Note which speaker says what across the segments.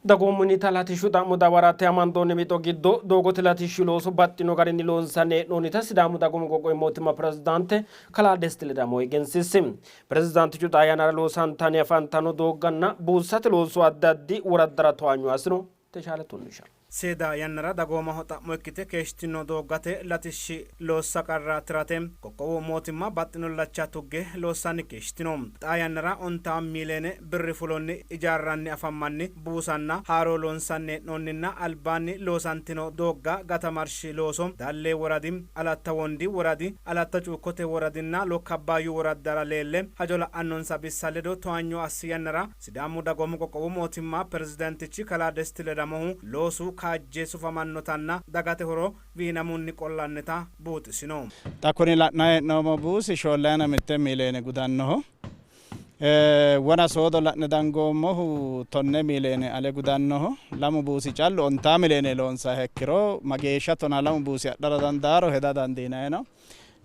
Speaker 1: Dagoomunnita latishshu xa'mo dawarate amandoonni mixo giddo doogote latishshi looso baxxino garinni loonsanni hee'noonnita Sidaamu Dagoomu Qoqqowi Mootimma Pirezidaante Kalaa Desti Ledamo egensiisi. Pirezidaantichu xaa yannara loosantanni afantanno doogganna buussate looso addi addi woraddara towaanyo assino. Teshaale Tunisha.
Speaker 2: Seeda yannara dagoomaho xa'mo ikkite keeshshitino dooggate latishshi loossa qarra tirate qoqqowu mootimma baxxino illacha tugge loossanni keeshshitino. Xaa yannara ontaa miiliyeene birri fulonni ijaarranni afammanni buusanna haaroo loonsanni hee'noonninna albaanni loosantino doogga gatamarshi looso Daalle woradi, Alatta Wondi woradi, Alatta Cuukkote woradinna Lokka Abbaayyu woraddara leelle hajo la'annonsa bissa ledo towaanyo assi yannara Sidaamu Dagoomu Qoqqowu Mootimma Pirezidaantichi Kalaa Desti Ledamohu loosu kaajje sufamannotanna dagate horo wiinamunni qollannita buuxisino.
Speaker 3: Xa kuni la'nanni hee'noommo buusi shoollayina mitte miiliyeene gudannoho. Wona soodo la'ne dangoommohu 10 miiliyeene ale gudannoho. Lamu buusi callu 50 miiliyeene loonsanniha ikkiro mageeshsha 12 buusi adhara dandaaro heda dandiinanni.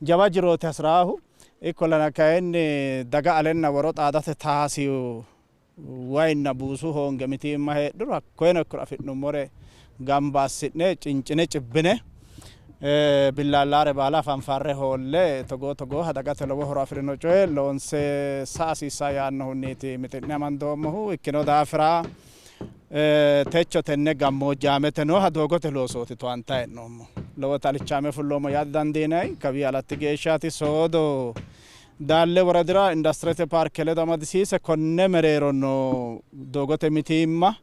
Speaker 3: Jawa jirooti hasiraahu. Ikkollana kayinni daga alenna woro xaadate taasiyu wayinna buusu hoonge mitiimma heedhuro hakkoyeno ikkiro afi'nummore gamba assi'ne cincine cibbine billaallaare baala fanfarre hoolle togoo togooha dagate lowo horo afi'rino coye loonse sa hasiissa yaannohunniiti mixi'ne amandoommohu. Ikkino daafira techo tenne gammoojjaamete nooha doogote loosooti towaantayi hee'noommo. Lowota alichaame fulloommo yaa didandiinanni. Kawii alatti geeshshaati soodo Daalle woradira industirete paarke ledo amadisiise konne mereero noo doogote mitiimma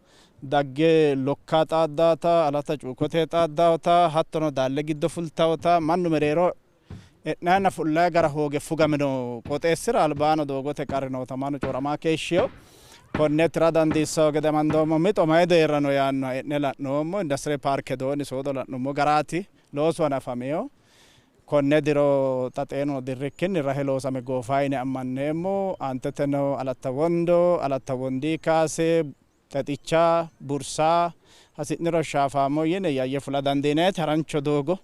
Speaker 3: dagge Lokka xaaddaata, Alatta Cuukkote xaaddaota, hattono Daalle giddo fultaota mannu mereero e'nanna fullayi gara hooge fugamino qooxeessira albaano doogote qarri noota mannu coramaa keeshshino. Konne tira dandiissawo gede amandoommo mixo mayi deerra no yaannoha e'ne la'noommo. Industire paarke dooni soodo la'nummo garaati loosu hanafamino. Konne diro xa xeenu dirrikkinni rahe loosame goofa yine ammanneemmo. Aanteteno Alatta Wondo, Alatta Wondii kaase, Xexicha, Bursa, hasi'niro Shaafaamo yine yayye fula dandiinayiti harancho doogo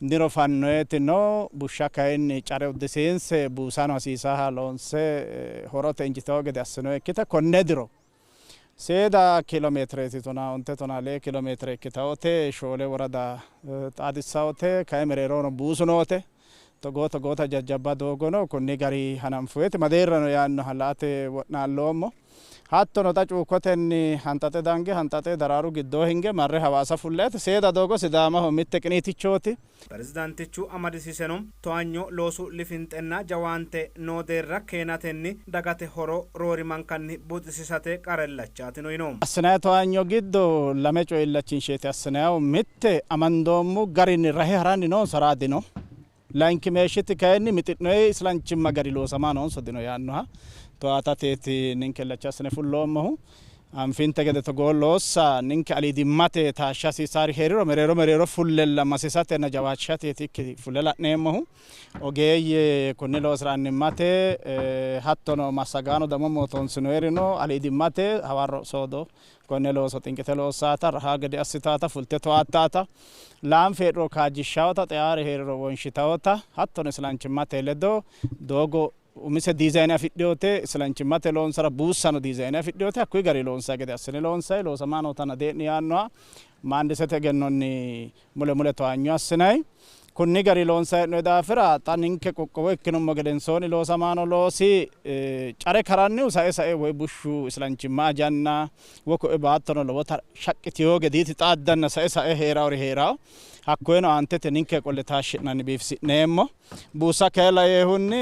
Speaker 3: niro fannoyeti no. Bushsha kayinni care uddisiinse buusano hasiisaha loonse horote injitawo gede assinoyikkita konne diro seeda kiilomeetireeti 15 12 kiilomeetire ikkitawote 4 worada xaadissawote kayi mereerono buusu noote. Togoo togoota jajjabba doogono konni gari hananfoyete madeerrano yaannoha la''ate wo'naalloommo. Hattono xa cuukkotenni hanxaxe dange hanxaxe daraaru giddoo hinge marre Hawaasa fullayete seeda doogo Sidaamaho mitte qiniitichooti.
Speaker 2: Pirezidaantichu amadisiiseno, towaanyo loosu lifinxenna jawaante noo deerra keenatenni dagate horo roorimankanni buuxisiisate qara illachaatino yino.
Speaker 3: Assinanni towaanyo giddo lame coye illachinsheeti assinannihu. Mitte amandoommo garinni rahe haranni noonso haraa dino. Layinki meeshshiti kayinni mixi'noyi islanchimma gari loosama noonso dino yaannoha towaatateeti ninke illacha assine fulloommohu. Anfinte gede togoo loossa ninke aliidimmate taashsha hasiissaari hee'riro mereero mereero fullella masisatenna jawaachishateeti ikki fulle la'neemmohu. Ogeeyye konni loosira annimmate hattono massagaano damo mootoonsinoyerino aliidimmate hawarro soodo konne looso xinqite loossaata raha gede assitaata fulte towaattaata laanfe heedhuro kaajjishshawota xeaare hee'riro wonshitawota hattono islanchimmate ledo doogo umise diizayne afidhinote islanchimmate loonsara buussano diizayne afidhinote hakkuyi gari loonsayi gede assine loonsayi loosama nootana dee'ni yaannoha maandisete egennonni mule mule towaanyo assinayi. Kunni gari loonsayi hee'noyi daafira xa ninke qoqqowo ikkinummo gedensoonni loosamaano loosi care karannihu sae sae woy bushshu islanchimma ajanna woy koe baattono lowota shaqqitiyo gediiti xaaddanna sae sae hee'rawori hee'rawo. Hakkoyeno aantete ninke qolle taashshi'nanni biifisi'neemmo. Buussa kayi laeehunni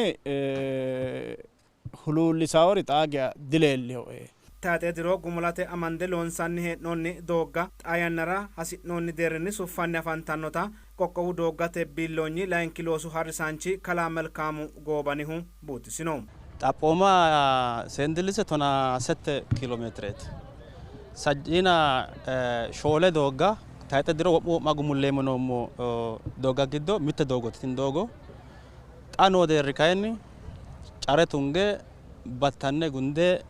Speaker 3: huluullisawori xaa geya dileellihoe.
Speaker 2: Tayxe diro gumulate amande loonsanni hee'noonni doogga xaa yannara hasi'noonni deerrinni suffanni afantannota qoqqowu dooggate biilloonyi layinki loosu ha'risaanchi kalaa Melkaamu Goobanihu buuxisino.
Speaker 4: Xaphooma seendillise 18 kiilomeetireeti. Sajjiina 4 doogga tayxe diro wo'mu wo'ma gumulleemmo noommo doogga giddo mitte doogooti. Tini doogo xa noo deerri kayinni care tunge battanne gunde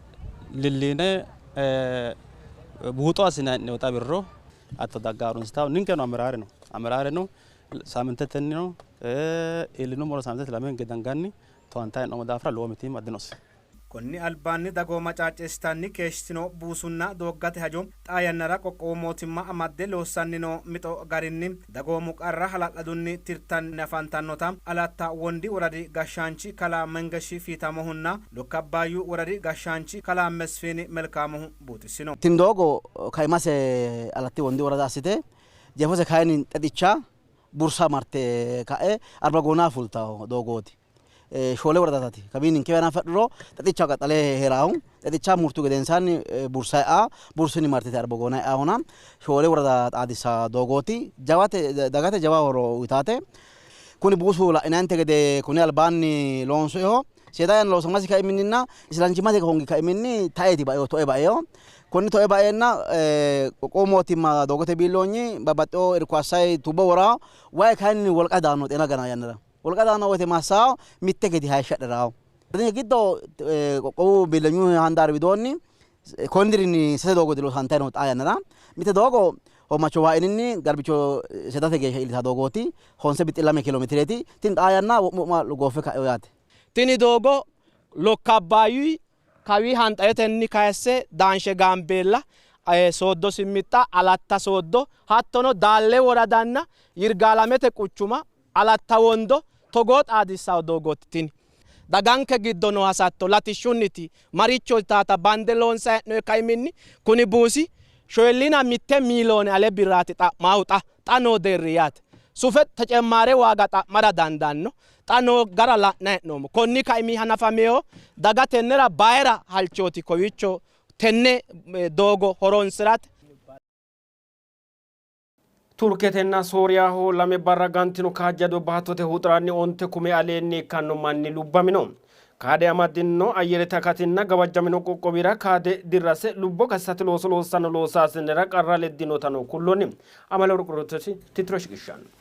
Speaker 4: lilliine buuxo assinanni hee'noonni xa wirro hatto dagga harunsitawo ninkeno amiraare no amiraare no saamintetennino iillinummoro saamintete lame hinge danganni towaantanni hee'noommo daafira lowo mitiimma dinose.
Speaker 2: Konni albaanni dagooma caacceessitanni keeshshitino buusunna dooggate hajo xaa yannara qoqqowu mootimma amadde loossanni noo mixo garinni dagoomu qarra hala'ladunni tirtanni afantannota Alatta Wondi woradi gashshaanchi kalaa Mengeshi Fiitamohunna Lokka Abbaayyu woradi gashshaanchi kalaa Mesfiini Melkaamohu buuxissino.
Speaker 5: Tini doogo kaimase Alatti Wondi worada assite jeefose kayinni Xexicha Bursa marte ka'e Arbagoona fultanno doogooti. Shoole woradataati. Kawiinni ninkewa hanafadhuro Xexichaho qaxxale hee'raahu. Xexicha murtu gedensaanni Bursa e'a, Bursunni martite Arbagoona e'ahona shoole worada xaadissa doogooti. Jawate dagate jawa horo uyitaate. Kuni buusu la'inanninte gede konni albaanni loonsoyiho. Seeda yanna loosamasi kaiminninna isilanchimmate hoongi kaiminni taeeti baeo toe baeo. Konni toe baeenna qoqqowu mootimma doogote biilloonyi babbaxxewo irko assayi tubbo worawo. Wayi kayinni wolqa daanno xeena gana yannara. Wolqa daanno woyte massawo mitte gede hayishshadhirawo. Giddo qoqqowu biillonyu handaari widoonni konni dirinni sase doogooti loosantayi noohu xaa yannara. Mitte doogo Hoommacho Waa'ininni Garbicho Sedate geeshsha iillita doogooti. Honse bixxi lame kiilo metireeti. Tini xaa yanna wo'mu wo'ma gooffe ka'ewo yaate.
Speaker 6: Tini doogo Lokka Abbaayyu kawi Hanxayetenni kayisse Daanshe Gaambeella, Sooddo Simmixxa, Alatta Sooddo hattono Daalle woradanna Yirgaalamete quchuma Alatta Wondo togoo xaadissanno doogooti tini. Daganke giddo noo hasatto latishshunniti maricho yitaata bande loonsanni hee'noonni kaiminni kuni buusi shoyillina mitte miiliyoone ale birraati xa'maahu xa xa noo deerri yaate. Sufe tecemmaare waaga xa'mara dandaanno. Xa noo gara la'nanni hee'noommo. Konni kaimi hanafaminohu daga tennera bayira halchooti kowiicho tenne doogo horonsi'rate.
Speaker 1: Turketenna Sooriyaho lame barra gantino kaajjado baattote huxi'ranni onte kume aleenni ikkanno manni lubbamino. Kaade amaddino ayyerete akatinna gawajjamino qoqqowira kaade dirrase lubbo gatisate looso loossanno loosaasinera qarra leddinotano kulloonni. Amala Worqu titiro shiqishshanno.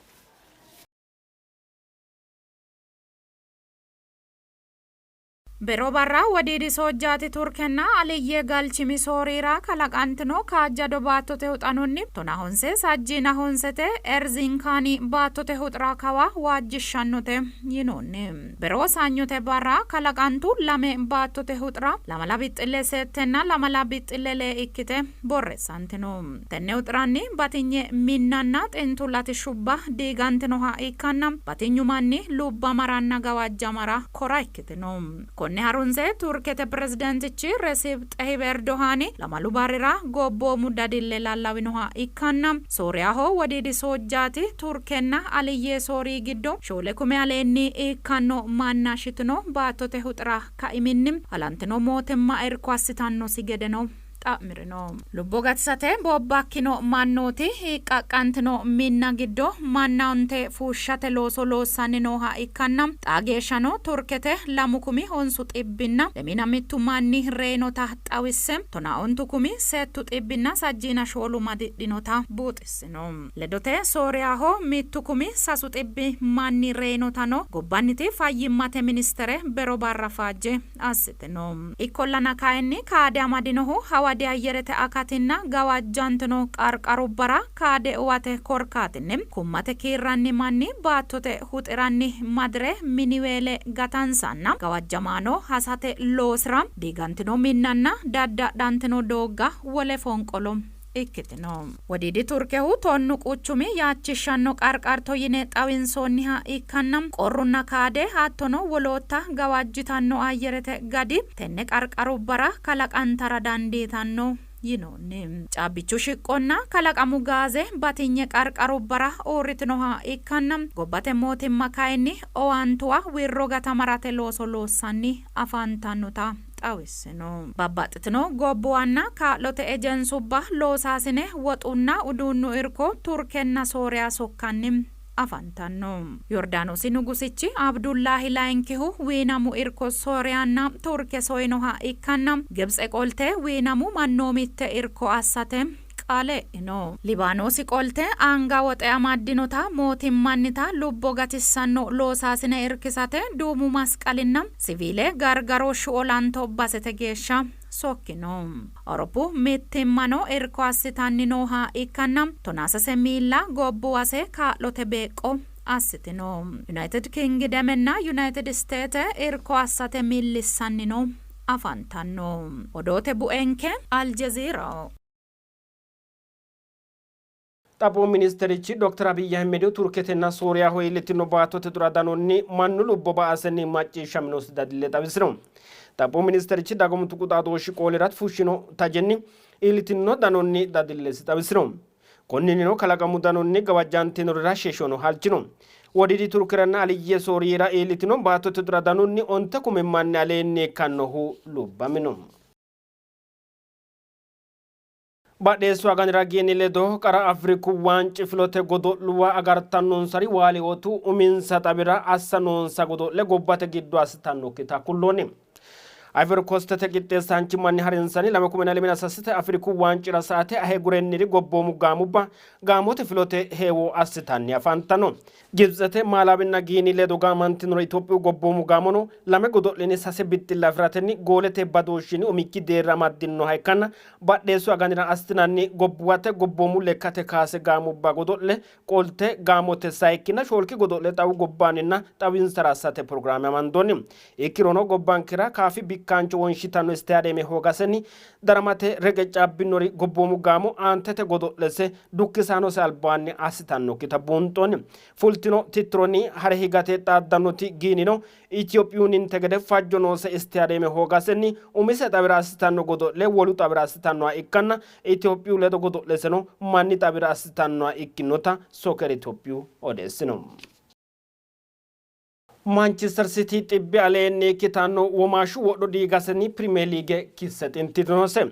Speaker 7: Bero barra Wodiidi Soojjaati Turkenna Aliyye Galchimi Sooriyira kalaqantino kaajjado baattote huxanonni tonahonse sajjiina honsete Erzinkaani baattote huxira kawa waajjishshannote yinoonni. Bero Sanyote barra kalaqantu lame baattote huxira lamala bixxille settenna lamala bixxille lee ikkite borreessantino. Tenne huxiranni batinye minnanna xintu latishshubba diigantinoha ikkanna batinyu manni lubbamaranna gawajjamara kora ikkitino. Konne harunse Turkete pirezidaantichi Resib Xehib Erdohaani lamalu barrira gobboomu dadille lallawinoha ikkanna Sooriyaho wodiidi soojjaati Turkenna Aliyye Sooriyi giddo shoole kume aleenni ikkanno manna shitino baattote huxira kaiminni halantino mootimma irko assitannosi gedeno xa'mirino. Lubbo gatisate bobbakkino mannooti hiiqqaqqantino minna giddo manna unte fushshate looso loossanni nooha ikkanna xaa geeshshano Turkete lamu kumi honsu xibbinna lemiina mittu manni reyinota xawisse tonaa ontu kumi settu xibbinna sajjiina shoolu madidhinota buuxissino. Ledote Sooriyaho mittu kumi sasu xibbi manni reyinotano gobbanniti fayyimmate ministere bero barra faajje assitino. Ikkollana kayinni kaade amadinohu hawadi ayyerete akatinna gawajjantino qarqarubbara kaade uwate korkaatinni kummate kiirranni manni baattote huxi'ranni madire miniweele gatansanna gawajjamaano hasate loosira diigantino minnanna daddadhantino doogga wole fonqolo ikkitino. Wodiidi Turkehu tonnu quchumi yaachishshanno qarqarto yine xawinsoonniha ikkanna qorrunna kaade hattono wolootta gawajjitanno ayyerete gadi tenne qarqarubbara kalaqantara dandiitanno yinoonni. Caabbichu shiqqonna kalaqamu gaaze batinye qarqarubbara uurritinoha ikkanna gobbate mootimma kayinni owaantuwa wirro gatamarate looso loossanni afantannota xawissino. Babbaxxitino gobbuwanna kaa'lote ejensubba loosaasine woxunna uduunnu irko Turkenna Sooriya sokkanni afantanno. Yordaanoosi Nugusichi Abdullaahi Layinkihu wiinamu irko Sooriyanna Turke soyinoha ikkanna Gibtse qolte wiinamu mannoomitte irko assate qaale e'ino. Libaanoosi qolte anga woxe amaddinota mootimmannita lubbo gatissanno loosaasine irkisate Duumu Masqalinna siviile gargarooshshu olanto basete geeshsha sokkino. Awuroppu mittimmano irko assitanni nooha ikkanna tonaasase miilla gobbuwase kaa'lote beeqqo assitino. Yunayitid Kingidemenna Yunayitid Isteete irko assate millissanni no. afantanno. Odoote buenke Aljeziira.
Speaker 1: Xaphoomu ministerichi Dokter Abiy Ahimedihu Turketenna Sooriyaho iillitino baattote xura danonni mannu lubbo ba''asenni macciishshaminosi dadille xawisino. Xaphoomu ministerichi dagoomu tuqu xaadooshshi qoolira fushshino tajenni iillitino danonni dadillesi xawisino. Konninnino kalaqamu danonni gawajjantinorira sheshono halchino. Wodiidi Turkeranna Aliyye Sooriyira iillitino baattote xura danonni onte kume manni aleenni ikkannohu lubbamino. Badheessu aganira Giini ledo qara Afriku waanci filote godo'luwa agartannonsari Waaliwootu uminsa xawira assa noonsa godo'le gobbate giddo assitannokkita kulloonni. Ivory Coastete qixxeessaanchimmanni harinsanni 2026 Afriku waancira sa''ate Ahigurenniri gobboomu gaamubba gaamote filote heewo assitanni afantanno. Gibtsete, Maalaawinna Giini ledo gaamantinori Itophiyu gobboomu gaamono lame godo'lenni sase bixxille afi'ratenni goolete badooshshinni umikki deerra amaddinoha ikkanna Badheessu aganira assinanni gobbuwate gobboomu lekkate kaase gaamubba godo'le qolte gaamote sayikkinna shoolki godo'le xawu gobbaanninna xawinsara assate pirogiraame amandoonni. Ikkirono gobbankera kaafi bikkaancho wonshitanno istaadiyeeme hoogasenni daramate reqeccaabbinori gobboomu gaamo aantete godo'lese dukkisaanose albaanni assitannokkita buunxoonni. Fultino tittironni hare higate xaaddannoti Giinino Itophiyunninte gede fajjo noose istaadiyeeme hoogasenni umise xawira assitanno godo'le wolu xawira assitannoha ikkanna Itophiyu ledo godo'leseno manni xawira assitannoha ikkinota Soccer Itophiyu odeessino. Manchester City xibbe aleenni ikkitanno womaashshu wodho diigasenni Pirimeer Liige kisse xintitinose.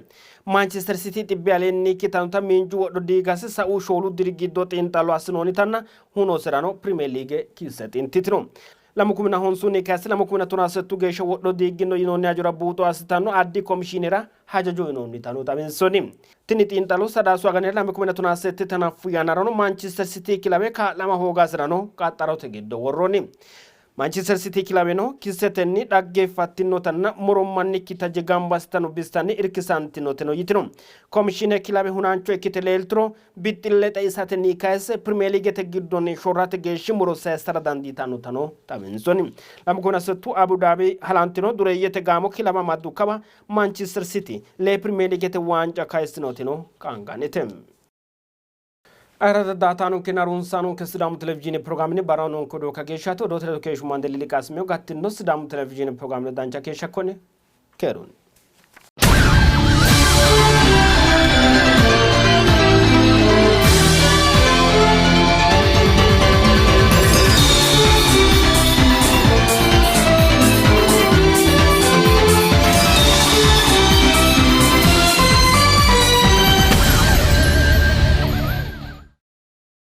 Speaker 1: Manchester City xibbe aleenni ikkitannota miinju wodho diigase sa'u shoolu diri giddo xiinxallo assinoonnitanna hunoserano Pirimeer Liige kisse xintitino. Lamu kumina honsunni kayse lamu kumina tonaa settu geeshsha wodho diiggino yinoonni hajora buuxo assitanno addi komishiinera hajajo uyinoonnitano xawinsoonni. Tini xiinxallo Sadaasu aganira 2017 hanaffu yannarano Manchester City kilawe kaa'lama hoogasirano qaxxarote giddo worroonni. Manchester City kilaweno kissetenni dhaggeeffattinotanna morommannikki taje gamba assitanno bissanni irkisantinoteno yitino. Komishiine kilawe hunaancho ikkite leelturo bixxille xeisatenni kayisse Pirimeeliigete giddonni shorrate geeshshi muro sayissara dandiitannotano xawinsoonni. 2003 Abu Dhaabi halantino dureeyyete gaamo kilaba amaddu kawa Manchester City lee Pirimeeliigete waanca kayissinotino qaangannite. Ayirrado daataanonkenna harunsaanonke Sidaamu Televizhiine pirogiraamenni barra noonke odoo kageeshshaati. Odoote ledo keeshshu Maandeelli Liqaasimiyo gattino Sidaamu Televizhiine pirogiraame dancha keeshsha konni keerunni.